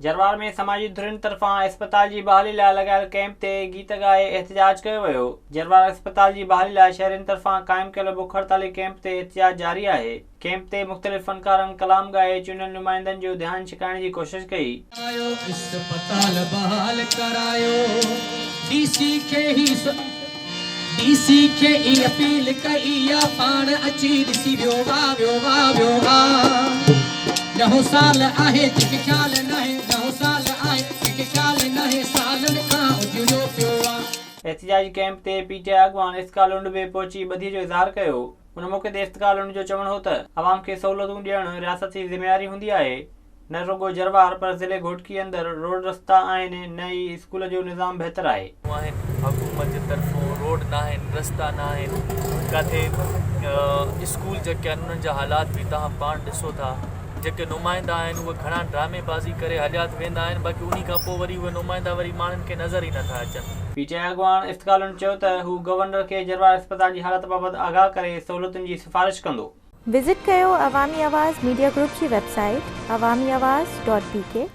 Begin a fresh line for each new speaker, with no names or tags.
جروار ۾ سماجي ڌرين طرفان اسپتال جي بحالي لاء لڳايل ڪئمپ تي گيت ڳائي احتجاج ڪيو ويو. جروار اسپتال جي بحالي لاء شهرين طرفان قائم ڪيل بک هڙتالي ڪئمپ تي احتجاج جاري آهي. ڪئمپ تي مختلف فنڪارن ڪلام ڳائي چونڊيل نمائندن جو ڌيان ڇڪائڻ جي ڪوشش ڪئي.
آيو اسپتال بحال ڪرايو ڊي سي کي هي ڊي سي کي ئي اپيل ڪئي آ پاڻ اچي ڏسي ويو آ ويو آ ويو آ ڏهون سال آهي ڪنهن کي خيال ناهي ڏهون سال آهي ڪنهن کي خيال ناهي سالن کان اجڙيو پيو آ.
احتجاجي ڪئمپ تي پي ٽي آء اڳواڻ افتخار لنڊ به پهچي ٻڌي جو اظهار ڪيو. ان موقعي تي افتخار لنڊ جو چوڻ هو ته عوام کي سهولتون ڏيڻ رياست جي ذميواري هوندي آهي، نه رڳو جروار پر ضلعي گهوٽڪي اندر روڊ رستا آهن نه ئي اسڪول جو نظام بهتر آهي.
آهن حڪومت جي طرفون روڊ ناهن رستا ناهن ڪاٿي اسڪول جيڪي آهن انهن جا حالات به توهان پاڻ ڏسو ٿا جيڪي نمائندا آهن اهي گهڻا ڊرامي بازي ڪري هليا ته ويندا آهن باقي انهي کان پوء وري اهي نمائندا وري ماڻهن کي نظر ئي نٿا اچن.
پي ٽي آء اڳواڻ افتخار لنڊ چيو ته هو گورنر کي جروار اسپتال جي حالت بابت آگاهه ڪري سهولتن جي سفارش ڪندو.
وزٽ ڪيو عوامي آواز ميڊيا گروپ جي website Awami Awaz dot P K.